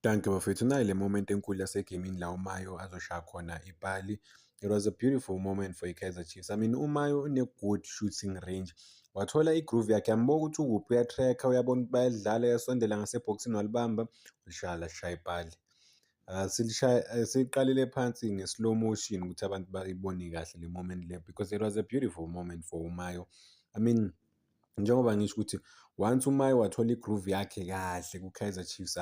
Dankie bafethu, nayi le moment enkulu yasegeyimini la uMayo azoshaya khona ipali. It was a beautiful moment for i-Kaizer Chiefs. I mean, uMayo une-good shooting range. Wathola i-groove yakhe, yambuka ukuthi ukuphi, uya-track-a, uyabona ukuthi bayadlala, uyasondela ngasebhokisini walibamba, walishaya lashaya ipali. Silishaya siyiqalile phansi nge-slow motion ukuthi abantu bayibone kahle le moment le because it was a beautiful moment for uMayo. I mean, njengoba ngisho ukuthi once uMayo wathola i-groove yakhe kahle ku-Kaizer Chiefs,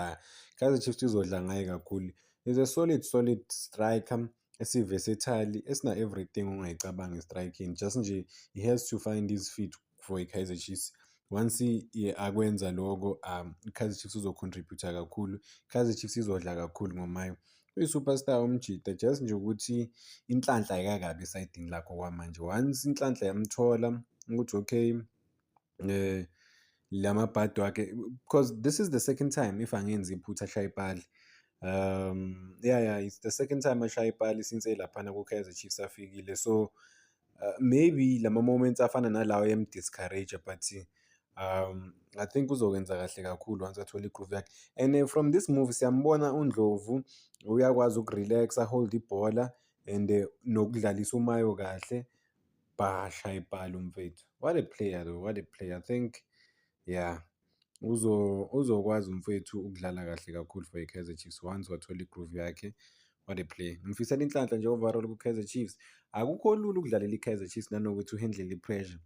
Kaizer Chiefs izodla ngaye kakhulu. Is a solid solid striker esi-versatile, esina everything ongayicabanga e-striking. Just nje he has to find his feet for i-Kaizer Chiefs. Once akwenza lokho, i-Kaizer Chiefs izo-contribute-a kakhulu. I-Kaizer Chiefs izodla kakhulu ngoMayo. Uyi-superstar umjita, just nje ukuthi inhlanhla ayikakabi esayidini lakho kwamanje. Once inhlanhla yamthola ukuthi okay, lamabhadi wakhe, because this is the second time, if angenzi iphutha, ashaya ipali. Yeah, it's the second time ashaya ipali since elaphana ku-Kaizer Chiefs afikile. So maybe lama moments afana nalawo ayam-discourage, but I think uzokwenza kahle kakhulu once athola i-groove yakhe. And from this move siyambona uNdlovu uyakwazi uku-relax-a, hold ibhola and nokudlalisa uMayo kahle, bashaya ipali umfethu. What a player though, what a player. I think, yeah, uzokwazi umfethu ukudlala kahle kakhulu for i-Kaizer Chiefs once wathola i-groove yakhe. What a player. Ngimfisela inhlanhla nje overall ku-Kaizer Chiefs. Akukho lula ukudlalela i-Kaizer Chiefs nanokuthi u-handle i-pressure.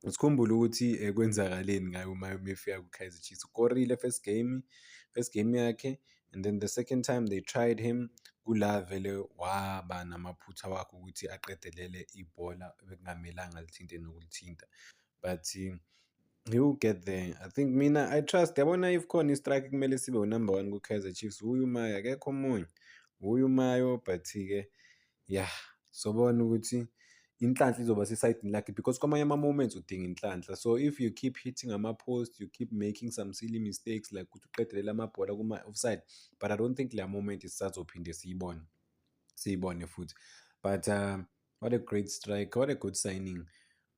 Sikhumbule ukuthi kwenzakaleni ngaye uma efika ku-Kaizer Chiefs. Ukorile first game yakhe, and then the second time they tried him, kula vele waba namaphutha wakhe ukuthi aqedelele ibhola ebekungamelanga alithinte nokulithinta. But he will get there. I think mina I trust, yabona, if khona i-striker kumele sibe u-number one ku-Kaizer Chiefs, uye uMayo, akekho omunye, uye uMayo. But-ke yeah, sobona ukuthi inhlanhla izoba sesayidini lakhe because kwamanye ama-moments udinga inhlanhla. So if you keep hitting ama-post, you keep making some silly mistakes like ukuthi uqedelele amabhola kuma-offside, but I don't think leya moment sisazophinde siyibone futhi. But what a great strike, what a good signing.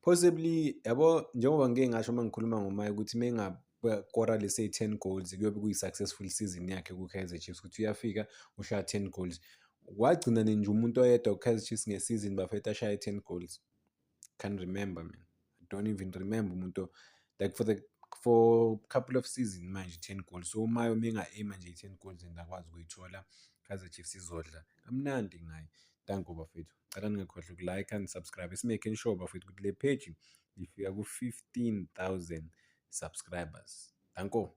Possibly, yabo, njengoba ngike ngasho uma ngikhuluma ngoMayo ukuthi mengakora lese 10 goals kuyobe kuyi-successful season yakhe ku-Kaizer Chiefs, ukuthi uyafika ushaya 10 goals. Wagcina nje umuntu oyedwa ku-Kaizer Chiefs ngesizini, bafethu, ashaye 10 goals. Can't remember, man. I don't even remember umuntu like for couple of season manje 10 goals. So uMayo menga-aim nje i-10 goals and akwazi ukuyithola, Kaizer Chiefs izodla kamnandi ngaye. Danko bafethu, cela ningakhohlwa uku-like and subscribe. Esi-making sure, bafethu, ukuthi le page ifika ku-15,000 subscribers. Danko.